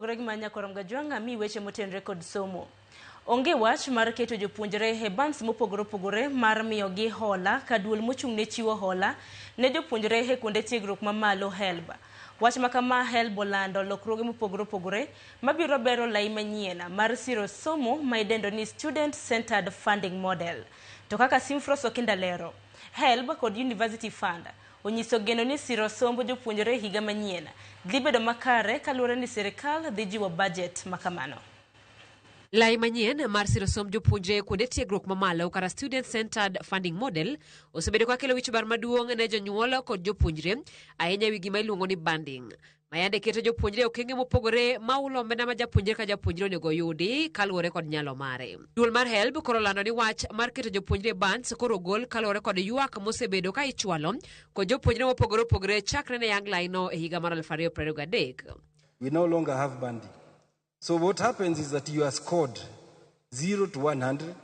Gore gi Nyakorom Gajwang' ami weche motenore kod somo. Onge wach mar keto jopuonjre e bands mopogore opogore mar miyogi hola ka duol mochung' ne chiwo hola ne jopuonjre e kuonde tiegruok mamalo HELB. Wach ma kama HELB olando lokruoge mopogore opogore mabiro bero lai manyien mar siro somo ma idendo ni Student Centered Funding Model. To kaka Simfros Okinda lero, HELB kod University Fund onyiso geno ni siro somb jopuonjre e higa manyien dhi bedo makare kaluwore ni sirikal dhi jiwo bajet makamano. Lai manyien mar siro somb jopuonjre e kuonde tiegruok mamalo kata Student Centered Funding Model osebedo ka kelo wich bar maduong' ne jonyuol kod jopuonjre ahinya e wi gima iluongo ni banding mayande keto jopuonjre e okenge mopogore ma ulo omenda ma japuonjre ka japuonjre onego oyudi kaluwore kod nyalo mare. Duol mar HELB koro olando ni wach mar keto jopuonjre e bands koro ogol kaluwore kod ywak mosebedo ka ichwalo kod jopuonjre mopogore opogore chakre ne yang laino e higa mar 2023. We no longer have banding. So what happens is that you are scored 0 to 100.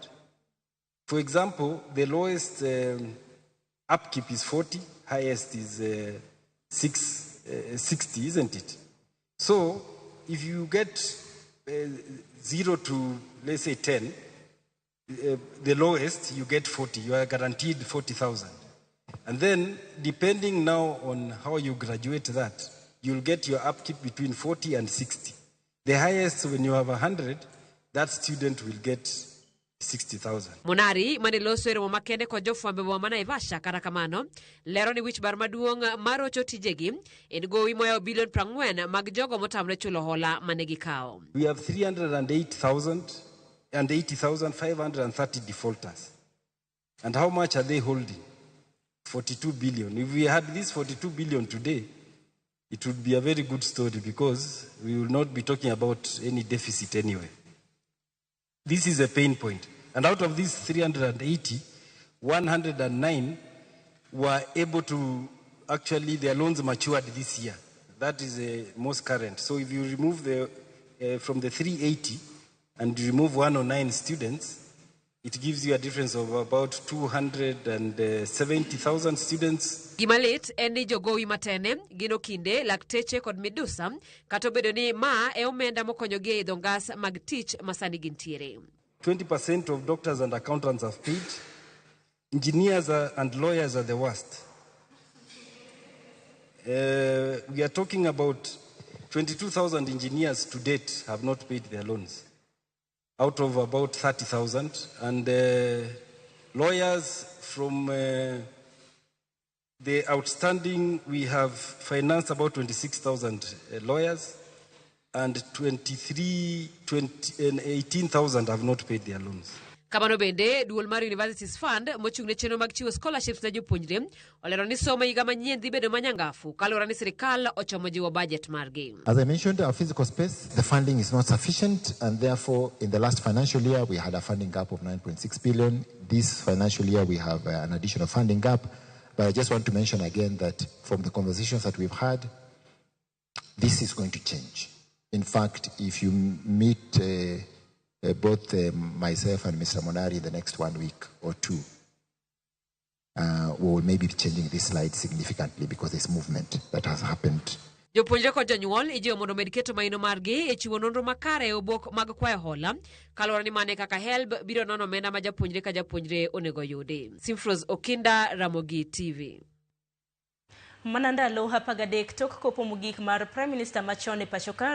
For example, the lowest upkeep is 40, highest is 60, isn't it? So if you get 0 to, let's say, 10, the lowest, you get 40. You are guaranteed 40,000. And then, depending now on how you graduate that, you'll get your upkeep between 40 and 60. The highest, when you have 100, that student will get 60,000. Monari mane loso e romo makende kod jofwambo e boma ma Naivasha kata kamano lero ni wich bar maduong' mar rocho tijegi en gowi moyawo bilion 40 mag jogo motamre chulo hola mane gikawo. We have 308,000 and 80,530 defaulters. And how much are they holding? 42 billion. If we had this 42 billion today, it would be a very good story because we will not be talking about any deficit anyway. This is a pain point. And out of these 380, 109 were able to actually, their loans matured this year. That is the most current. So if you remove from the 380 and you remove 109 students, it gives you a difference of about 270,000 students. Gima lit en ni jogowi matene gin okinde, lakteche kod midusa kata obedo ni ma e omenda mokonyogi e idho ngas mag tich masani gintiere. 20% of doctors and accountants have paid. Engineers and lawyers are the worst. We are talking about 22,000 engineers to date have not paid their loans, out of about 30,000. And lawyers from the outstanding, we have financed about 26,000 lawyers, and 23, 20, and 18,000 have not paid their loans. Kamano bende duol mar Universities Fund mochung' ne chenro mag chiwo scholarships ne jopuonjre olero ni somo e higa manyien dhi bedo manyangafu kaluwore ni sirikal ochomo jiwo bajet margi. As I mentioned, our physical space, the funding is not sufficient, and therefore, in the last financial year, we had a funding gap of 9.6 billion. This financial year, we have an additional funding gap. But I just want to mention again that from the conversations that we've had, this is going to change. In fact, if you meet both myself and Mr. Monari in the next 1 week or two, we will maybe be changing this slide significantly because there's movement that has happened. Jopuonjre kod jonyuol ijiwo mondo omed keto maino margi e chiwo nonro makare e obok mag kwayo hola kaluwore ni mane kaka HELB biro nono omenda ma japuonjre ka japuonjre onego yudi. Simfros Okinda, Ramogi TV. Mana ndalo 13 tok kopo mogik mar Prime Minister machon e pacho ka